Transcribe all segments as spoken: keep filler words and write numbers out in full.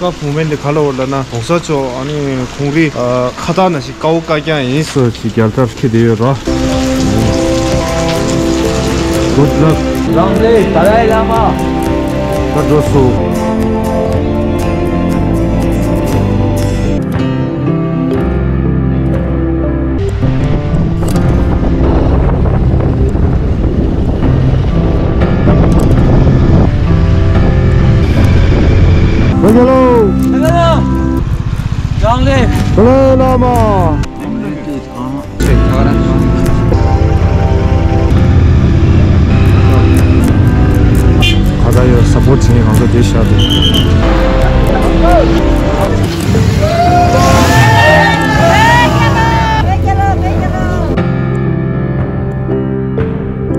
ཀ་བུ་མེན་དེ་ག་ལ་བོར་ལ་ན་གོང་ས་མཆོག་ཨ་ནི་ཁོང་རི་ཁ་ཐག་ན་ཞིག་ཀའོ་ཀ་ཀྱང་ཡིན་སོ་ཞིག་རྒྱལ་དར་ཁྱེར་དེ་ཡོད་རོ། Good luck. Long live Dalai Lama. ད་འགྲོ་སོ། Hello. Long live. Dalai Lama. ཁ་ད་ཡོད་སཔོར་ཊི་བྱེད་མཁན་གང་ག་དེ་ཤར་དུ།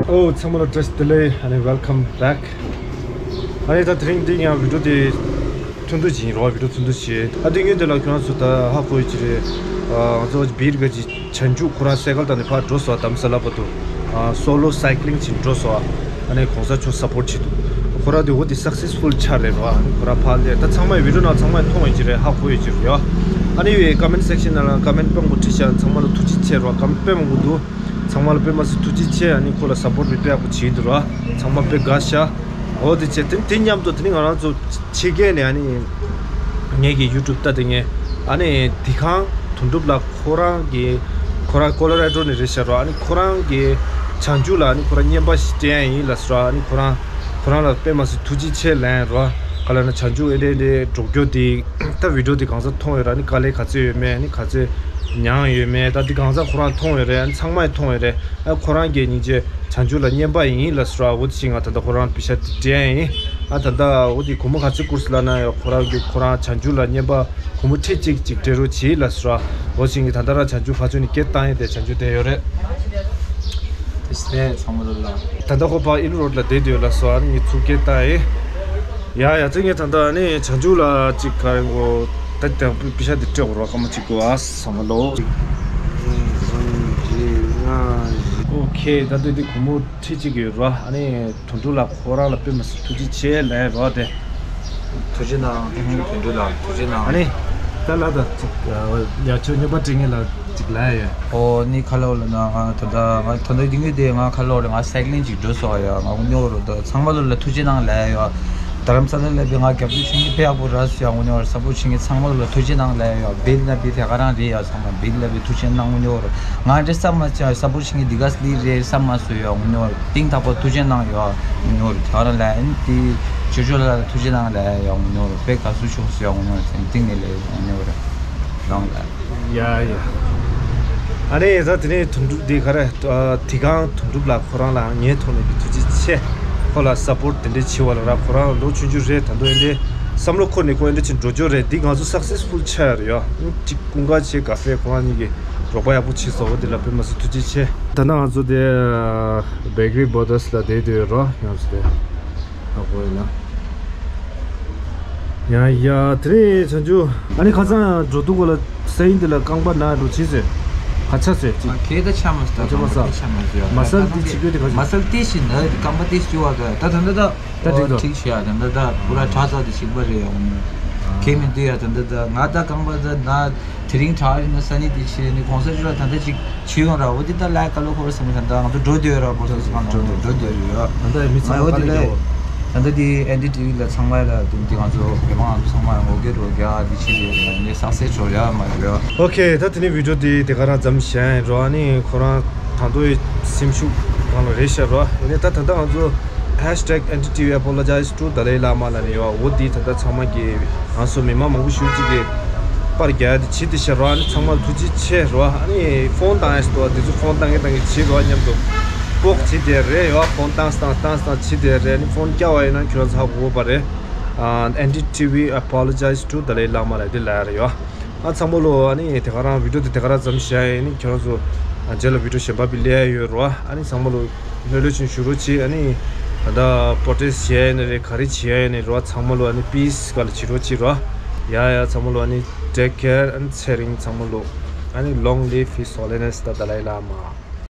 ཨོ་ཚང་མ་ལ་བཀྲ་ཤིས་བདེ་ལེགས། ཨ་ནི་welcome back. ཨ་ནི་ད་དེ་རིང་འདི་ཡང་བི་ཌིའོ་དེ་ཐུང་ཐུང་ཅིག་ཡིན་རོགས། བི་ཌིའོ་ཐུང་ཐུང་ཅིག་ཨ་དེ་ངས་དེ་ལ་ཁྱོད་རང་ཚོ་ད་ཧ་གོ་ཡི་ཅི་རེད། ཨ་ང་ཚོ་བིར་ག་ཅི་བྱང་ཆུབ་ཁོ་རང་སའི་ཀལ་བཏང་ནས་ཕར་འགྲོ་སོང་། དྷ་རམ་ས་ལ་བར་དུ་ཨ་སོ་ལོ་སའི་ཀི་ལིང་ཅིག་འགྲོ་སོང་། ཨ་ནི་གོང་ས་མཆོག་སཔོར་ཊི་བྱེད་དུ་ཁོ་རང་དེ་འོ་དེ་སག་སེ་སི་ཕུལ་ཆགས་རེད་རོགས། ཨ་ནི་ཁོ་རང་ཕར་སླེབས། ད་ཚང་མས་བི་ཌིའོ་ནང་ཚང་མས་མཐོང་ཡི་ཅི་རེད། ཧ་གོ་ཡི་ཅི་རེད་ཡ། ཨ་ནི་ཡོད་ཀ་མེན་ཊི་སེག་ཤན་ནང་ལ་ཀ་མེན་ཊི་སྤེལ་དགོས་ཁྲིད་བྱས། ཚང་མ་ལ་ཐུགས་རྗེ་ཆེ་རོགས། ཀ་མེན་ཊི་དཔེ་མང་པོ་འདུག་ཚང་མ་ལ་དཔེ་མ་སྲིད་ཐུགས་རྗེ་ཆེ། ཨ་ནི་ཁོ་ལ་སཔོར་ཊི་མི་དཔེ་ཡག་པོ་བྱེད་འདུག་ར། ཚང་མ་དཔེ་དགའ་ཤག་འོ་དེ་བྱས་དེ་དེ་མཉམ་དུ་དེ་ནི་ང་རང་ཚོ་ཕྱི་རྒྱལ་ནས་ཨ་ནི་ངེད་ཀྱི་ཡུ་ཊུབ་ལྟ་དེ་ངས་ཨ་ནི་དི་ཁང་དོན་གྲུབ་ལགས་ཁོ་རང་གི་ཁོ་རང་ཀོ་ལོ་ར་ཌོ་ནས་རེད་ཤག་ར། ཨ་ནི་ཁོ་རང་གི་བྱང་ཆུབ་ལ་ཨ་ནི་ཁོ་རང་བརྙན་པར་ཞིག་སྤྲད་ཡ་ཡིན་ལབ་སོང་ར། ཨ་ནི་ཁོ་རང་ཁོ་རང་ལ་དཔེ་མ་སྲིད་ཐུགས་རྗེ་ཆེ་ལན་ར། ག་ལ་ན་བྱང་ཆུབ་ཨེ་འདྲས་འདྲས་འགྲོ་རྒྱུ་དེ་ད་བི་ཌིའོ་དེ་གང་ས་མཐོང་ཡོད་ར། ཨ་ནི་དཀའ་ལས་ག་ཚོད་ཡོད་མེད། ཨ་ནི་ག་ཚོད་མྱངས་ཡོད་མེད། ད་འདི་གང་ས་ཁོ་རང་མཐོང་ཡོད་རེད། ཨ་ནི་ཚང་མས་མཐོང་ཡོད་རེད། ཨ་ཁོ་རང་གི་སྙིང་རྗེ་བྱང་ཆུབ་ལ་བརྙན་པར་ཡིན་ལབ་སོང་ར། འོ་དེ་ཞིག་ང་ད་ལྟ་ཁོ་རང་པི་ཤ་དེ་སྤྲད་ཡིན། ཨ་ད་ལྟ་འོ་དེ་སྒོར་མོ་ག་ཚོད་བསྐུར་སོང་ལབ་ན་ཡ། ཁོ་རང་གི་ཁོ་རང་བྱང་ཆུབ་ལ་བརྙན་པར་སྒོར་མོ་ཁྲི་གཅིག་ཅིག་སྤྲད་རོགས་བྱེད་ལབ་སོང་ར། འོ་དེ་ཞིག་ད་ལྟ་རང་བྱང་ཆུབ་ཕར་ཕྱོགས་ནས་སྐད་བཏང་ཡིན། དེ་བྱང་ཆུབ་དེ་ཡོད་རེད། དེ་སེ་ཚང་མ་ལ་ལ། ད་ལྟ་ཁོ་ཕར་ཨིལ་རོཌ་ལ་བསྡད་དུས་ལབ་སོང་། ཨ་ནི་ངས་ཚུར་སྐད་བཏང་ཡིན། ཡ་ཡ་ཙི་ངས་ད་ལྟ་ཨ་ནི་བྱང་ཆུབ་ལ་ཅིག་ག་རེ་འོ་ད་དང་པི་ཤ་དེ་སྤྲད་དགོས་རོགས། སྐར་མ་གཅིག་དགོས། ཨ་ཚང་མ་ལོ། ཨོ་ཁེ། ད་ལྟ་འདི་སྒོར་མོ་ཁྲི་གཅིག་ཡོད་རོགས། ཨ་ནི་དོན་གྲུབ་ལགས་ཁོ་རང་ལ་དཔེ་མ་སྲིད་ཐུགས་རྗེ་ཆེ་ལན་རོགས་དེ། ཐུགས་རྗེ་གནང་། དོན་གྲུབ་ལགས་ཐུགས་རྗེ་གནང་། ཨ་ནི་ད་ལ་ད་ཅིག་ཡ་ཁྱོད་བརྙན་པར་སྤྲད་མཁན་ལ་ཅིག་ལབ་ཡ་ཡོད། ཨོ་ནི་ཁ་ལོ་ལ་ན་ང་ད་ད་ང་ད་ད་དེ་ངོས་དེ་ང་ཁ་ལོ་ལ་ང་སའི་ཀི་ལིང་ཅིག་འགྲོ་སོང་ཡ། ང་དངོས་གནས་རོ་ད་ཚང་མ་ལོ་ལ་ཐུགས་རྗེ་གནང་ལབ་ཡ་ཡོད། རྡ་རམ་ས་ལ་ལ་བི་ང་རྒྱབ་སྐྱོར་བྱེད་མཁན་དཔེ་ཡག་པོ་རག་སོང་ཡ། དངོས་གནས་རོ་སཔོར་ཊི་བྱེད་མཁན་ཚང་མ་ལོ་ལ་ཐུགས་རྗེ་གནང་ལབ་ཡ་ཡོད། བིལ་ལ་བི་དེ་ག་རང་རེད་ཡ། ཚང་མ་བིལ་ལ་བི་ཐུགས་རྗེ་གནང་། དངོས་གནས་རོ་ང་འདྲ་བསམ་མ་བྱ་སཔོར་ཊི་བྱེད་མཁན་འདི་ག་སི་ལི་རེད་བསམ་མ་སོང་ཡ། དངོས་གནས་རོ་གཏིང་ཐག་པ་ཐུགས་རྗེ་གནང་ཡ། དངོས་གནས་རོ་དེ་ག་རང་ལ་ཨ་ནི་དེ་ཅོ་ཅོ་ལ་ཐུགས་རྗེ་གནང་ལབ་ཡ་ཡོད། དངོས་གནས་རོ་དཔེ་དགའ་བསུ་བྱུང་སོང་ཡ། དངོས་གནས་རོ་སེམས་གཏིང་ནས་ལབ་ཡ་ཡོད། དངོས་གནས་རོ་རང་ལ། ཡ་ཡ། ཨ་ནི་ད་དེ་ནས་དོན་གྲུབ་འདི་ག་རེ་ཨ་དི་ཁང་དོན་གྲུབ་ལགས་ཁོ་རང་ལ་ངའི་ཐོག་ནས་ཀྱི་ཐུགས་རྗེ་ཆེ། ཁོ་ལ་སཔོར་ཊི་དེ་འདྲས་བྱེད་པ་ལ་ར། ཁོ་རང་ལོ་ཆུང་ཆུང་རེད། ད་དུང་ཨེ་འདྲས་བསམ་བློ་འཁོར་ནས་ཁོ་ཨེ་འདྲས་ཅིག་འགྲོ་རྒྱུ་རེད། འདི་ང་ཚོ་སག་སེ་སི་ཕུལ་ཆགས་ཡ་རེད་ཡ། ཅིག་ཀུན་དགའ་བྱེད་ཀ་ཧྥེ་ཁོ་རང་གཉིས་ཀྱིས་རོགས་པ་ཡག་པོ་བྱེད་སོང་། འོ་དེ་ལ་དཔེ་མ་སྲིད་ཐུགས་རྗེ་ཆེ། ད་ནང་ང་ཚོ་དེ་བེ་ཀ་རི་བྷ་ར་དར་སི་ལ་བསྡད་དུས་རོ། ཡང་ཚོ་དེ་ཧ་གོ་ཡིན་ན། ཡ་ཡ་དེ་རིང་བྱང་ཆུབ་ཨ་ནི་ཁ་སང་འགྲོ་དུས་གོ་ལ་སའི་ཡིན་དེ་ལ་རྐང་པ་ན་འགྲོ་ཕྱིན་ཟེར། ག་ཆ་ཟེར་ཅིག་ཨ་ཁེ་ད་ཆ་མ་ཟེར། ཆ་མ་ཟེར། ཆ་མ་ཟེར། མ་སལ་དེ་ཆིག་པོ་དེ་ག་ཆ། མ་སལ་དེ་ཞིག་ན་རྐང་པ་དེ་ཞིག་བ་ད་ད་ད་ད་ད། ད་འགྲིག་འགྲོ། ཐིག་ཤི་ཡ་ད་ད་ད་པུ་ར་ཁྲག་ཚ་དེ་ཞིག་པ་རེད་ཡ། ཁེ་མི་འདུག་ཡ། ད་ད་ད་ང་ད་རྐང་པ་ད་ན། དེ་རིང་དྲག་ཡིན་ན་ས་ནི་དེ་ཕྱིར་ནི་གོང་ས་མཆོག་ལ་ད་ལྟ་ཅིག་བྱེད་ཡོང་ར། འོ་དེ་ད་ལ་ཀ་ལོ་ཁོ་ར་སེམས་ད་ང་ཚོ་འགྲོ་འདོད་ར། བོ་ཚོ་སི་ཁང་ལ་འགྲོ་འདོད་ཡོད། ད་ལྟ་མི་ཚང་མ་ཀ་ལེ་འགྲོ། ད་ལྟ་དེ་ཨེན་ཌི་ཊི་ཝི་ལ་ཚང་མ་ལ་དེ་ང་ཚོ་མི་མང་ང་ཚོ་ཚང་མ་ངོ་རྒོལ་རོགས་རྒྱག་དེ་ཕྱིར་ཡོད་ནི་སག་སེ་སི་ཆོག་ཡ་མ་ཡོད། ཨོ་ཁེ། ད་དེ་ནི་བི་ཌིའོ་དེ་དེ་ག་རང་མཚམས་བཞག་ཡིན་རོ། ཨ་ནི་ཁོ་རང་དང་དོ་ཡི་སེམས་ཤུགས་གང་ལ་རེད་ཤག་རོ། ཡིན་ནའི་ད་ད་ལྟ་ང་ཚོ་ཧེཤ་ཊེག་ཨེན་ཌི་ཊི་ཝི་ཨེ་པོ་ལོ་ཇའི་ཛི་ཊུ་དཱ་ལའི་བླ་མ་ལ་ནི་ཡོད། འོ་དེ་ད་ལྟ་ཚང་མ་གི་ང་ཚོ་མི་མང་མང་པོ་ཞིག་ཅིག་གིས་པར་རྒྱག་ཡ་དེ་བྱེད་དེ་ཤར་རོ། ཨ་ནི་ཚང་མ་ལ་ཐུགས་རྗེ་ཆེ་རོ། ཨ་ནི་ཕོན་བཏང་ཡ་ཞིག་འདུག་དེ་ཚོ་ཕོན་བཏང་གི་བཏང་གི་བྱེད་རོ། མཉམ་དུ་སྤོག་བྱེད་དེ་རེད་ཡོད། ཕོན་བཏང་བཏང་བཏང་བཏང་བྱེད་དེ་རེད། ཨ་ནི་ཕོན་བསྐྱལ་བ་ཡིན་ན་ཁྱོད་རང་ཚོ་ཧ་གོ་བ་རེད། ཨ་ཨེན་ཌི་ཊི་ཝི་ཨེ་པོ་ལོ་ཇའི་ཛི་ཊུ་དཱ་ལའི་བླ་མ་ལ་དེ་ལབ་ཡ་རེད་ཡོད། ཨ་ཚང་མ་ལོ། ཨ་ནི་དེ་ག་རང་བི་ཌིའོ་དེ་དེ་ག་རང་མཚམས་བཞག་ཡ་ཡིན། ཨ་ནི་ཁྱོད་རང་ཚོ་རྗེས་ལ་བི་ཌིའོ་གཞན་པ་བི་ལེ་ཡ་ཡོད་རོ། ཨ་ནི་ཚང་མ་ལོ། ལྷོད་ལྷོད་ཅིག་བཞུགས་རོགས་གྱིས། ཨ་ནི་ད་ལྟ་པོ་རོ་ཊེ་སི་ཊི་བྱེད་ཡ་ཡིན་ན་རེད། ག་རེ་བྱེད་ཡ་ཡིན་ན་རེད་བ། ཚང་མ་ལོ་ཨ་ནི་པི་སི་ག་ལ་བྱེད་རོགས་གྱིས་རོ། ཡ་ཡ་ཚང་མ་ལོ་ཨ་ནི་ཊེག་ཀེར། ཨ་ནི་ཚེ་རིང་ཚང་མ་ལོ། ཨ་ནི་Long live His Holiness the Dalai Lama.